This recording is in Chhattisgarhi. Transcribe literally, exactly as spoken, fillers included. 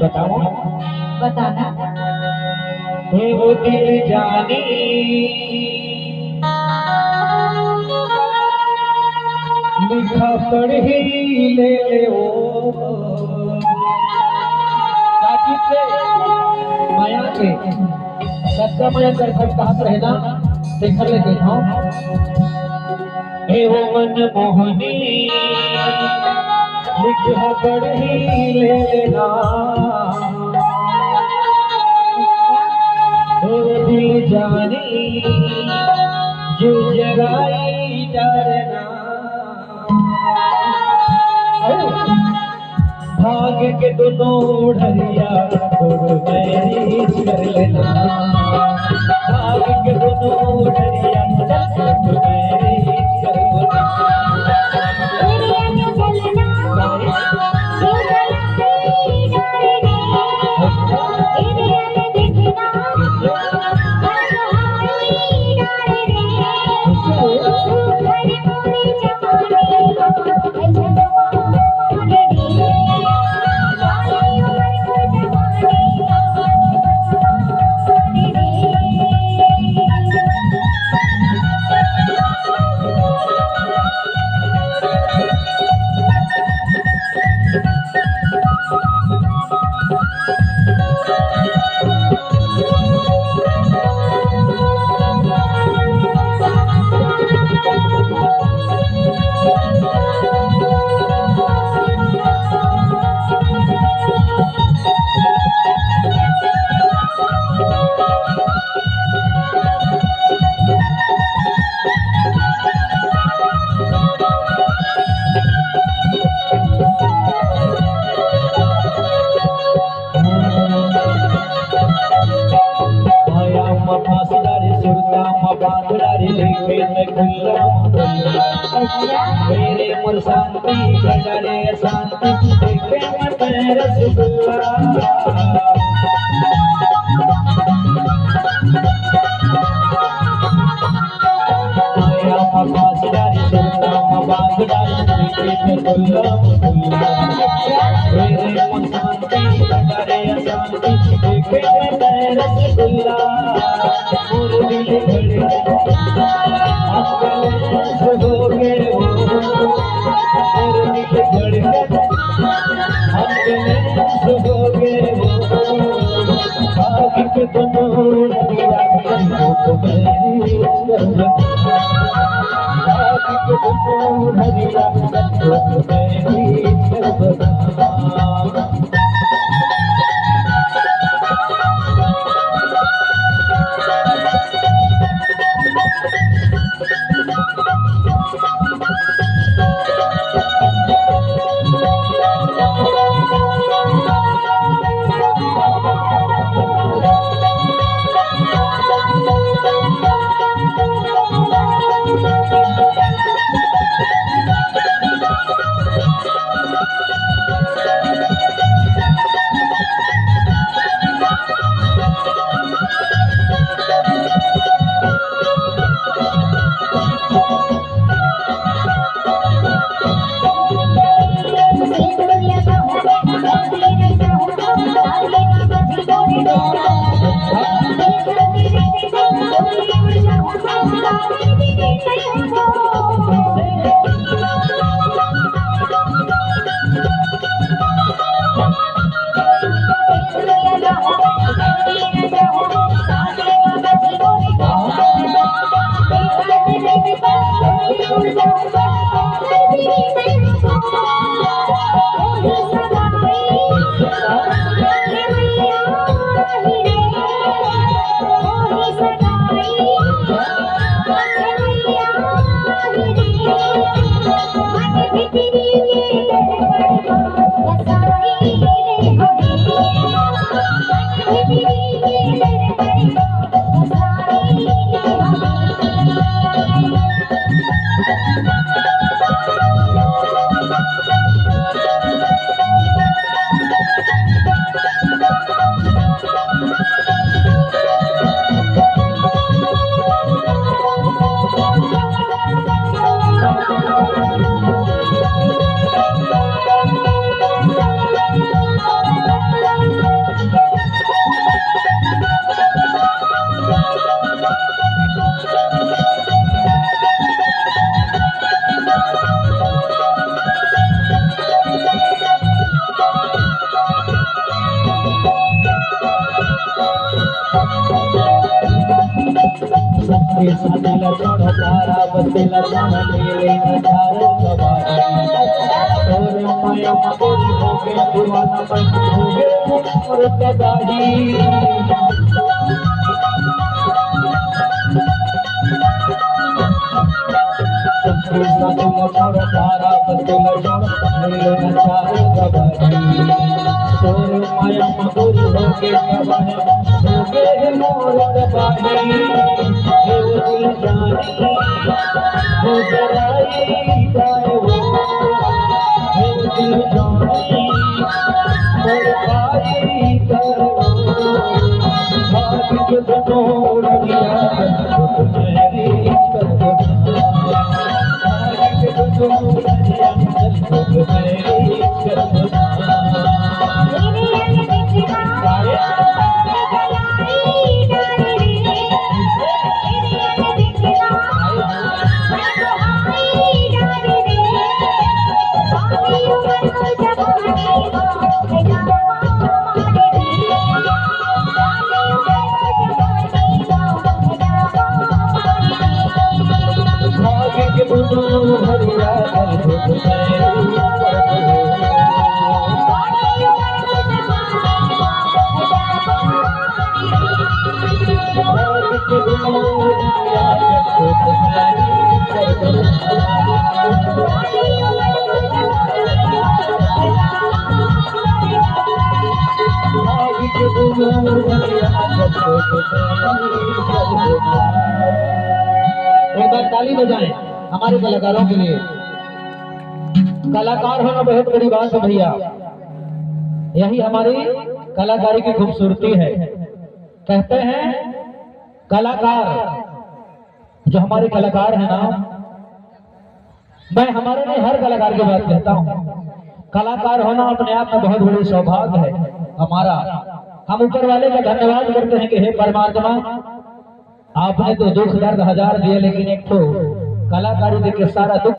बताओ। बताना। हे वो दिल जानी, लिखा पढ़ी ले ले वो। साजिद से माया के, सच्चा माया कर घर कहाँ पर है ना, देखा ले देखा। हे वो मन मोहनी, लिखा पढ़ी ले लेना। हे वो दिल जानी, जो जगाई डरना। भाग के दोनों ओढ़रिया, दोनों मैरिज कर लेना। भाग के दोनों ओढ़रिया, दोनों मैरिज कर लेना। आया म फांस डारे, सुरता म बांध डारे, लेके मैं खुल्ला म खुल्ला। मेरे मोर शांति कर डारे अशांति, देखे मैं तेरे रसगुल्ला। आया म फांस डारे, सुरता म बांध डारे, लेके मैं खुल्ला म खुल्ला। मेरे मोर शांति कर डारे अशांति, देखे मैं तेरे रसगुल्ला। मोर दिल धड़कन ambulance हो गए वो, मोर दिल धड़कन ambulance हो गए वो। भाग के दोनों नदिया को मैं भाग के दोनों नदिया को मैं एक बार ताली बजाएं हमारे कलाकारों के लिए। कलाकार होना बहुत बड़ी बात है भैया, यही हमारी कलाकारी की खूबसूरती है। कहते हैं कलाकार, जो हमारे कलाकार हैं ना, मैं हमारे नहीं, हर कलाकार की बात कहता हूँ। कलाकार होना अपने आप में बहुत बड़ी सौभाग्य है हमारा। हम ऊपर वाले का धन्यवाद करते हैं कि हे परमात्मा, आपने तो दुख दर्द हजार दिए, लेकिन एक तो कलाकारी देके सारा दुख